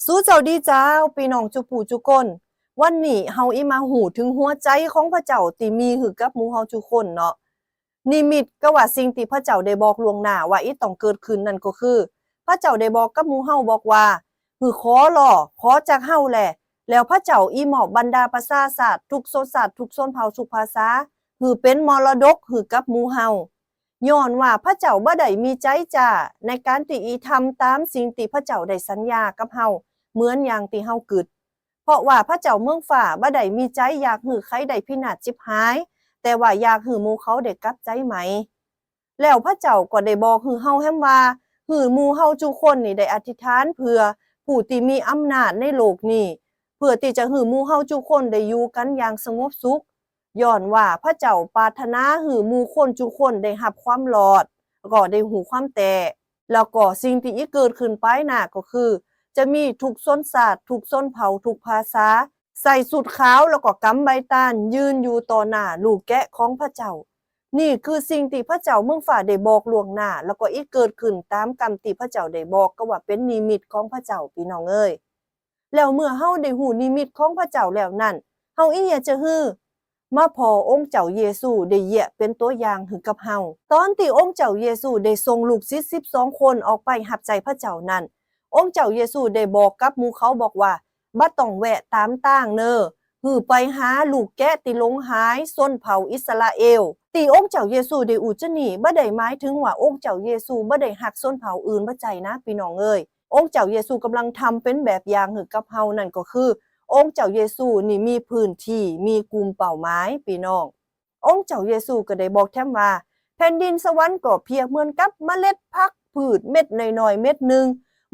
ສູ່ເຈົ້າດີເຈົ້າ ພີ່ນ້ອງຈຸຜູ້ຈຸຄົນ, ວັນນີ້ເຮົາອີ່ມາຮູ້ເຖິງຫົວໃຈຂອງພະເຈົ້າທີ່ມີໃຫ້ກັບໝູ່ເຮົາຈຸຄົນເນາະ. ນິມິດ ກະວ່າສິ່ງທີ່ພະເຈົ້າໄດ້ບອກລ່ວງໜ້າວ່າອີ່ຕ້ອງເກີດຂຶ້ນນັ້ນກໍຄື ພະເຈົ້າໄດ້ບອກກັບໝູ່ເຮົາບອກວ່າ ໃຫ້ຂໍລໍ ຂໍຈາກເຮົາແລະ ແລ້ວພະເຈົ້າອີ່ມອບບັນດາປະຊາຊາດ ທຸກຊົນຊາດ ທຸກຊົນເຜົ່າ ທຸກພາສາ ໃຫ້ເປັນມໍລະດົກໃຫ້ກັບໝູ່ເຮົາ. ຍ້ອນວ່າພະເຈົ້າບໍ່ໄດ້ມີໃຈຈ້າໃນການທີ່ອີ່ທຳຕາມສິ່ງທີ່ພະເຈົ້າໄດ້ສັນຍາກັບເຮົາ ເໝືອນຢ່າງທີ່ເຮົາຄິດ. ເພາະວ່າພະເຈົ້າເມືອງຟ້າບໍ່ໄດ້ມີໃຈຢາກໃຫ້ໃຜໄດ້ພິນາດຈິບຫາຍ, ແຕ່ວ່າຢາກໃຫ້ໝູ່ເຂົາໄດ້ກັບໃຈໃໝ່. ແລ້ວພະເຈົ້າກໍໄດ້ບອກໃຫ້ເຮົາແຮມວ່າ ໃຫ້ໝູ່ເຮົາຈຸຄົນນີ້ໄດ້ອະທິຖານເພື່ອຜູ້ທີ່ມີອຳນາດໃນໂລກນີ້ ເພື່ອທີ່ຈະໃຫ້ໝູ່ເຮົາຈຸຄົນໄດ້ຢູ່ກັນຢ່າງສະຫງົບສຸກ. ຍ້ອນວ່າພະເຈົ້າປາດຖະໜາໃຫ້ໝູ່ຄົນຈຸຄົນໄດ້ຮັບຄວາມລອດ ແລະ ກໍໄດ້ຮູ້ຄວາມແຕ້ ແລ້ວກໍສິ່ງທີ່ອີເກີດຂຶ້ນປາຍໜ້າກໍຄື ຈະມີທຸກຊົນຊາດ ທຸກຊົນເຜົ່າ ທຸກພາສາ ໃສ່ຊຸດຂາວ ແລ້ວກໍກຳໃບຕານ ຢືນຢູ່ຕໍ່ໜ້າລູກແກະຂອງພະເຈົ້າ. ນີ້ຄືສິ່ງທີ່ພະເຈົ້າເມືອງຟ້າໄດ້ບອກລ່ວງໜ້າ ແລ້ວກໍອີເກີດຂຶ້ນຕາມກຳທີ່ພະເຈົ້າໄດ້ບອກ ກໍວ່າເປັນນິມິດຂອງພະເຈົ້າ ພີ່ນ້ອງເອີຍ. ແລ້ວເມື່ອເຮົາໄດ້ຮູ້ນິມິດຂອງພະເຈົ້າແລ້ວນັ້ນ ເຮົາອີຢາກຈະຮື ມາພໍ້ອົງເຈົ້າເຢຊູໄດ້ຢຽກເປັນຕົວຢ່າງໃຫ້ກັບເຮົາ. ຕອນທີ່ອົງເຈົ້າເຢຊູໄດ້ສົ່ງລູກສິດສິບສອງຄົນອອກໄປຮັບໃຊ້ພະເຈົ້ານັ້ນ, ອົງເຈົ້າເຢຊູໄດ້ບອກກັບໝູ່ເຂົາບອກວ່າ ບໍ່ຕ້ອງແວະຕາມທາງເນີ, ໃຫ້ໄປຫາລູກແກະທີ່ຫຼົງຫາຍຊົນເຜົ່າອິດສະຣາເອວ. ທີ່ອົງເຈົ້າເຢຊູໄດ້ອຸດຈະນີ້ ບໍ່ໄດ້ໝາຍເຖິງວ່າອົງເຈົ້າເຢຊູບໍ່ໄດ້ຮັກຊົນເຜົ່າອື່ນ, ບໍ່ໃຈນະ ພີ່ນ້ອງເອີຍ. ອົງເຈົ້າເຢຊູກຳລັງທຳເປັນແບບຢ່າງໃຫ້ກັບເຮົາ, ນັ້ນກໍຄື ອົງເຈົ້າເຢຊູນີ້ມີພື້ນທີ່, ມີກຸ່ມເປົ້າໝາຍ, ພີ່ນ້ອງ. ອົງເຈົ້າເຢຊູກໍໄດ້ບອກແຖມວ່າ, ແຜ່ນດິນສະຫວັນກໍປຽບເໝືອນກັບເມລັດຜັກພືດເມັດນ້ອຍໆເມັດໜຶ່ງ,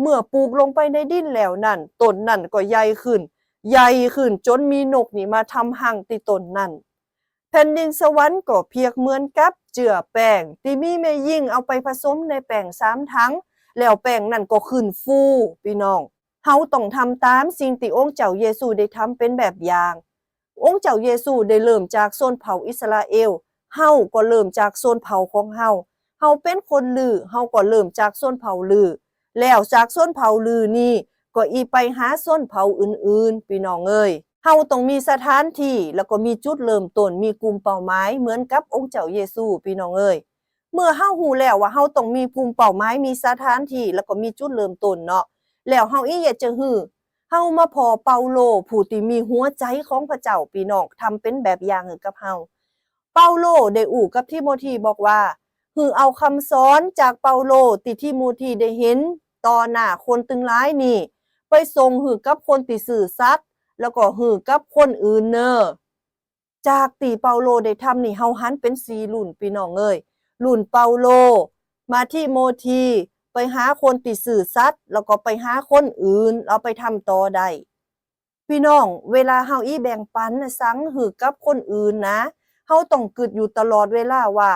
ເມື່ອປູກລົງໄປໃນດິນແລ້ວນັ້ນ, ຕົ້ນນັ້ນກໍໃຫຍ່ຂຶ້ນ, ໃຫຍ່ຂຶ້ນຈົນມີນົກນີ້ມາທຳຮັງທີ່ຕົ້ນນັ້ນ. ແຜ່ນດິນສະຫວັນກໍປຽບເໝືອນກັບເຈືອແປ້ງທີ່ມີແມ່ຍິງເອົາໄປຜະສົມໃນແປ້ງສາມຖັງ, ແລ້ວແປ້ງນັ້ນກໍຂຶ້ນຟູ, ພີ່ນ້ອງ. ເຮົາຕ້ອງທຳຕາມສິ່ງທີ່ອົງເຈົ້າເຢຊູໄດ້ທຳເປັນແບບຢ່າງ. ອົງເຈົ້າເຢຊູໄດ້ເລີ່ມຈາກຊົນເຜົ່າອິດສະຣາເອວ, ເຮົາກໍເລີ່ມຈາກຊົນເຜົ່າຂອງເຮົາ. ເຮົາເປັນຄົນລື, ເຮົາກໍເລີ່ມຈາກຊົນເຜົ່າລື, ແລ້ວຈາກຊົນເຜົ່າລືນີ້ກໍອີ່ໄປຫາຊົນເຜົ່າອື່ນໆ, ພີ່ນ້ອງເອີຍ. ເຮົາຕ້ອງມີສະຖານທີ່ ແລ້ວກໍມີຈຸດເລີ່ມຕົ້ນ, ມີກຸ່ມເປົ້າໝາຍເໝືອນກັບອົງເຈົ້າເຢຊູ, ພີ່ນ້ອງເອີຍ. ເມື່ອເຮົາຮູ້ແລ້ວວ່າເຮົາຕ້ອງມີກຸ່ມເປົ້າໝາຍ, ມີສະຖານທີ່ ແລ້ວກໍມີຈຸດເລີ່ມຕົ້ນເນາະ, ແລ້ວເຮົາອີກຢາກຈະຮູ້, ເຮົາມາພໍ້ເປົາໂລ ຜູ້ທີ່ມີຫົວໃຈຂອງພະເຈົ້າ, ພີ່ນ້ອງ, ທຳເປັນແບບຢ່າງໃຫ້ກັບເຮົາ. ເປົາໂລໄດ້ອູ້ກັບທີໂມທີບອກວ່າ, ໃຫ້ເອົາຄຳສອນຈາກເປົາໂລທີ່ທີໂມທີໄດ້ເຫັນຕໍ່ໜ້າຄົນຕຶງຫຼາຍນີ້ ໄປສົ່ງໃຫ້ກັບຄົນທີ່ຊື່ສັດ ແລ້ວກໍໃຫ້ກັບຄົນອື່ນເນີ. ຈາກທີ່ເປົາໂລໄດ້ທຳນີ້ ເຮົາຫັນເປັນສີ່ລຸ້ນ, ພີ່ນ້ອງເອີຍ. ລຸ້ນເປົາໂລ, ມາທີໂມທີ, ໄປຫາຄົນທີ່ຊື່ສັດ, ແລ້ວກໍໄປຫາຄົນອື່ນ, ເອົາໄປທຳຕໍ່ໄດ້. ພີ່ນ້ອງ, ເວລາເຮົາອີ່ແບ່ງປັນອີ່ຫຍັງໃຫ້ກັບຄົນອື່ນນະ, ເຮົາຕ້ອງຄິດຢູ່ຕະຫຼອດເວລາວ່າ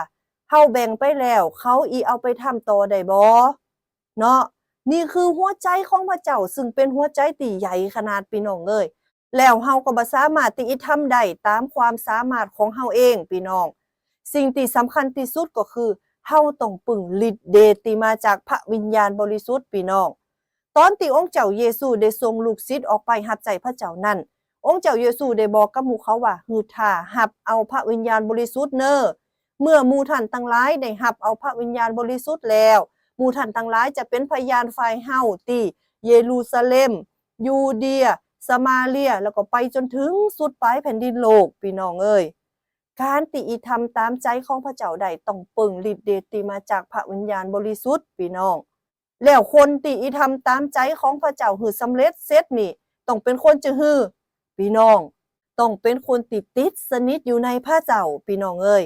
ເຮົາແບ່ງໄປແລ້ວ ເຂົາອີ່ເອົາໄປທຳຕໍ່ໄດ້ບໍ່? ເນາະ, ນີ້ຄືຫົວໃຈຂອງພະເຈົ້າ, ຊຶ່ງເປັນຫົວໃຈທີ່ໃຫຍ່ຂະໜາດ, ພີ່ນ້ອງເອີຍ. ແລ້ວເຮົາກໍບໍ່ສາມາດທີ່ອີ່ທຳໄດ້ຕາມຄວາມສາມາດຂອງເຮົາເອງ, ພີ່ນ້ອງ. ສິ່ງທີ່ສຳຄັນທີ່ສຸດກໍຄື ເຮົາຕ້ອງປຶ້ງລິດເດດທີ່ມາຈາກພະວິນຍານບໍລິສຸດ, ພີ່ນ້ອງ. ຕອນທີ່ອົງເຈົ້າເຢຊູໄດ້ສົ່ງລູກສິດອອກໄປຮັບໃຊ້ພະເຈົ້ານັ້ນ, ອົງເຈົ້າເຢຊູໄດ້ບອກກັບໝູ່ເຂົາວ່າ, ໃຫ້ຖ້າຮັບເອົາພະວິນຍານບໍລິສຸດເນີ. ເມື່ອໝູ່ທ່ານທັງຫຼາຍໄດ້ຮັບເອົາພະວິນຍານບໍລິສຸດແລ້ວ, ໝູ່ທ່ານທັງຫຼາຍຈະເປັນພະຍານຝ່າຍເຮົາທີ່ເຢຣູຊາເລັມ, ຢູເດຍ, ສະມາເຣຍ, ແລ້ວກໍໄປຈົນເຖິງສຸດປາຍແຜ່ນດິນໂລກ, ພີ່ນ້ອງເອີຍ. ການທີ່ອີ່ທຳຕາມໃຈຂອງພະເຈົ້າໄດ້ ຕ້ອງປຶ້ງລິດເດດທີ່ມາຈາກພະວິນຍານບໍລິສຸດ, ພີ່ນ້ອງ. ແລ້ວຄົນທີ່ອີ່ທຳຕາມໃຈຂອງພະເຈົ້າໃຫ້ສຳເລັດເສັດນີ້ ຕ້ອງເປັນຄົນຈັ່ງໃດ? ພີ່ນ້ອງ, ຕ້ອງເປັນຄົນທີ່ຕິດສະໜິດຢູ່ໃນພະເຈົ້າ, ພີ່ນ້ອງເອີຍ.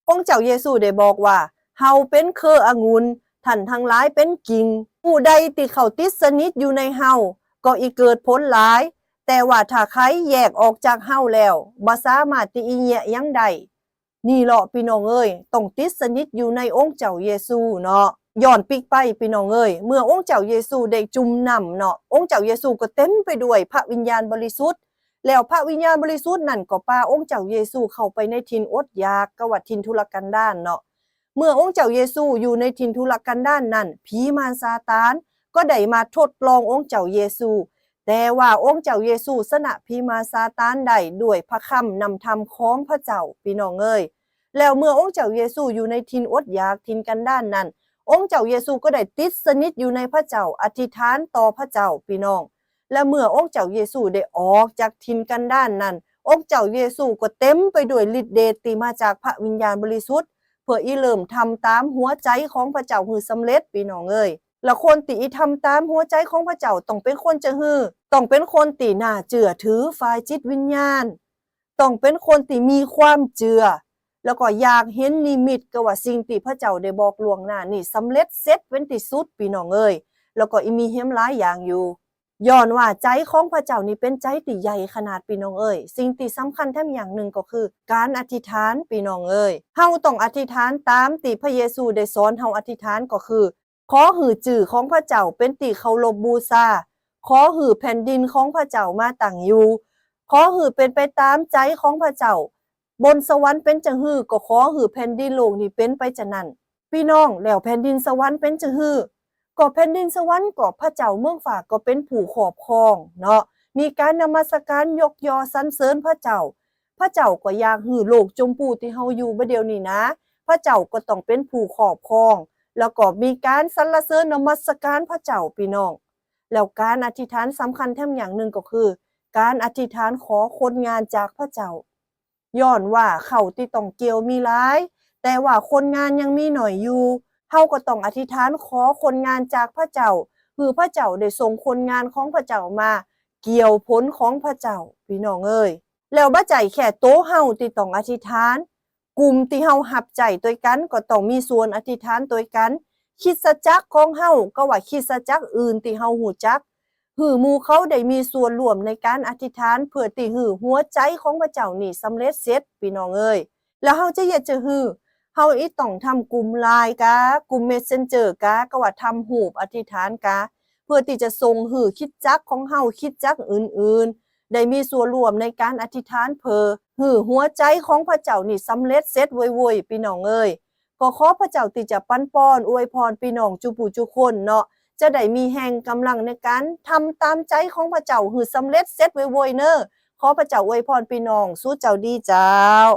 ອົງເຈົ້າເຢຊູໄດ້ບອກວ່າ, ເຮົາເປັນເຄືອະງຸ່ນ, ທ່ານທັງຫຼາຍເປັນກິ່ງ. ຜູ້ໃດທີ່ເຂົ້າຕິດສະໜິດຢູ່ໃນເຮົາ, ກໍອີ່ເກີດຜົນຫຼາຍ, ແຕ່ວ່າຖ້າໃຜແຍກອອກຈາກເຮົາແລ້ວ, ບໍ່ສາມາດທີ່ອີ່ແຍະຫຍັງໄດ້. ນີ້ເລາະ ພີ່ນ້ອງເອີຍ, ຕ້ອງຕິດສະໜິດຢູ່ໃນອົງເຈົ້າເຢຊູເນາະ. ຍ້ອນປີກໄປ ພີ່ນ້ອງເອີຍ, ເມື່ອອົງເຈົ້າເຢຊູໄດ້ຈຸ່ມນ້ຳເນາະ, ອົງເຈົ້າເຢຊູກໍເຕັມໄປດ້ວຍພະວິນຍານບໍລິສຸດ, ແລ້ວພະວິນຍານບໍລິສຸດນັ້ນກໍພາອົງເຈົ້າເຢຊູເຂົ້າໄປໃນຖິ່ນອົດຢາກ, ກໍວ່າຖິ່ນທຸລະກັນດານເນາະ. ເມື່ອອົງເຈົ້າເຢຊູຢູ່ໃນຖິ່ນທຸລະກັນດານນັ້ນ, ຜີມານຊາຕານກໍໄດ້ມາທົດລອງອົງເຈົ້າເຢຊູ, ແຕ່ວ່າອົງເຈົ້າເຢຊູຊະນະຜີມາຊາຕານໄດ້ດ້ວຍພະຄຳນຳທຳຂອງພະເຈົ້າ ພີ່ນ້ອງເອີຍ. ແລ້ວເມື່ອອົງເຈົ້າເຢຊູຢູ່ໃນຖິ່ນອົດຢາກ ຖິ່ນກັນດານນັ້ນ, ອົງເຈົ້າເຢຊູກໍໄດ້ຕິດສະໜິດຢູ່ໃນພະເຈົ້າ, ອະທິຖານຕໍ່ພະເຈົ້າ ພີ່ນ້ອງ. ແລະເມື່ອອົງເຈົ້າເຢຊູໄດ້ອອກຈາກຖິ່ນກັນດານນັ້ນ, ອົງເຈົ້າເຢຊູກໍເຕັມໄປດ້ວຍລິດເດດທີ່ມາຈາກພະວິນຍານບໍລິສຸດ ເພື່ອອີເລີ່ມທຳຕາມຫົວໃຈຂອງພະເຈົ້າໃຫ້ສຳເລັດ ພີ່ນ້ອງເອີຍ. ແລະຄົນທີ່ອີທຳຕາມຫົວໃຈຂອງພະເຈົ້າຕ້ອງເປັນຄົນຈັ່ງໃດ? ຕ້ອງເປັນຄົນທີ່ໜ້າເຊື່ອຖືຝ່າຍຈິດວິນຍານ, ຕ້ອງເປັນຄົນທີ່ມີຄວາມເຊື່ອ ແລ້ວກໍຢາກເຫັນນິມິດ ກໍວ່າສິ່ງທີ່ພະເຈົ້າໄດ້ບອກລ່ວງໜ້ານີ້ສຳເລັດເສັດເປັນທີ່ສຸດ ພີ່ນ້ອງເອີຍ. ແລ້ວກໍອີມີແຮມຫຼາຍຢ່າງຢູ່. ຍ້ອນວ່າໃຈຂອງພະເຈົ້ານີ້ເປັນໃຈທີ່ໃຫຍ່ຂະໜາດ ພີ່ນ້ອງເອີຍ. ສິ່ງທີ່ສຳຄັນແຖມຢ່າງໜຶ່ງກໍຄືການອະທິຖານ ພີ່ນ້ອງເອີຍ. ເຮົາຕ້ອງອະທິຖານຕາມທີ່ພະເຢຊູໄດ້ສອນເຮົາອະທິຖານ ກໍຄື ຂໍໃຫ້ຊື່ຂອງພະເຈົ້າເປັນທີ່ເຄົາລົບບູຊາ, ຂໍໃຫ້ແຜ່ນດິນຂອງພະເຈົ້າມາຕັ້ງຢູ່, ຂໍໃຫ້ເປັນໄປຕາມໃຈຂອງພະເຈົ້າ. ບົນສະຫວັນເປັນຈັ່ງໃດ ກໍຂໍໃຫ້ແຜ່ນດິນໂລກນີ້ເປັນໄປຈັ່ງນັ້ນ. ພີ່ນ້ອງ, ແລ້ວແຜ່ນດິນສະຫວັນເປັນຈັ່ງໃດ? ກໍແຜ່ນດິນສະຫວັນ ກໍພະເຈົ້າເມືອງຟ້າກໍເປັນຜູ້ຄອບຄອງເນາະ, ມີການນະມັດສະການຍົກຍໍສັນເສີນພະເຈົ້າ. ພະເຈົ້າກໍຢາກໃຫ້ໂລກຊົມພູທີ່ເຮົາຢູ່ບັດດຽວນີ້ນະ, ພະເຈົ້າກໍຕ້ອງເປັນຜູ້ຄອບຄອງ ແລ້ວກໍມີການສັນລະເສີນນະມັດສະການພະເຈົ້າ ພີ່ນ້ອງ. ແລ້ວການອະທິຖານສຳຄັນແຖມຢ່າງໜຶ່ງກໍຄື ການອະທິຖານຂໍຄົນງານຈາກພະເຈົ້າ. ຍ້ອນວ່າເຂົ້າທີ່ຕ້ອງກ່ຽວມີຫຼາຍ, ແຕ່ວ່າຄົນງານຍັງມີໜ້ອຍຢູ່. ເຮົາກໍຕ້ອງອະທິຖານຂໍຄົນງານຈາກພະເຈົ້າ, ໃຫ້ພະເຈົ້າໄດ້ສົ່ງຄົນງານຂອງພະເຈົ້າມາກ່ຽວຜົນຂອງພະເຈົ້າ ພີ່ນ້ອງເອີຍ. ແລ້ວບໍ່ໃຈແຄ່ໂຕເຮົາທີ່ຕ້ອງອະທິຖານ, ກຸ່ມທີ່ເຮົາຮັບໃຊ້ດ້ວຍກັນກໍຕ້ອງມີສ່ວນອະທິຖານດ້ວຍກັນ. ຄຣິສຕະຈັກຂອງເຮົາ ກໍວ່າຄຣິສຕະຈັກອື່ນທີ່ເຮົາຮູ້ຈັກ, ໃຫ້ໝູ່ເຂົາໄດ້ມີສ່ວນຮ່ວມໃນການອະທິຖານ ເພື່ອທີ່ໃຫ້ຫົວໃຈຂອງພະເຈົ້ານີ້ສຳເລັດເສັດ ພີ່ນ້ອງເອີຍ. ແລ້ວເຮົາຈະເຮັດຈັ່ງໃດ? ເຮົາອີຕ້ອງທຳກຸ່ມ LINE ກະ, ກຸ່ມ Messenger ກະ, ກໍວ່າທຳຮູບອະທິຖານກະ, ເພື່ອທີ່ຈະສົ່ງໃຫ້ຄຣິສຕະຈັກຂອງເຮົາ, ຄຣິສຕະຈັກອື່ນໆ ໄດ້ມີສ່ວນຮ່ວມໃນການອະທິຖານ ເພື່ອໃຫ້ຫົວໃຈຂອງພະເຈົ້ານີ້ສຳເລັດເສັດໄວໆ ພີ່ນ້ອງເອີຍ. ກໍຂໍພະເຈົ້າທີ່ຈະປັນປອນອວຍພອນພີ່ນ້ອງຈຸຜູ້ຈຸຄົນເນາະ, ຈະໄດ້ມີແຮງກຳລັງໃນການທຳຕາມໃຈຂອງພະເຈົ້າໃຫ້ສຳເລັດເສັດໄວໆເນີ. ຂໍພະເຈົ້າອວຍພອນພີ່ນ້ອງສູ່ເຈົ້າດີເຈົ້າ.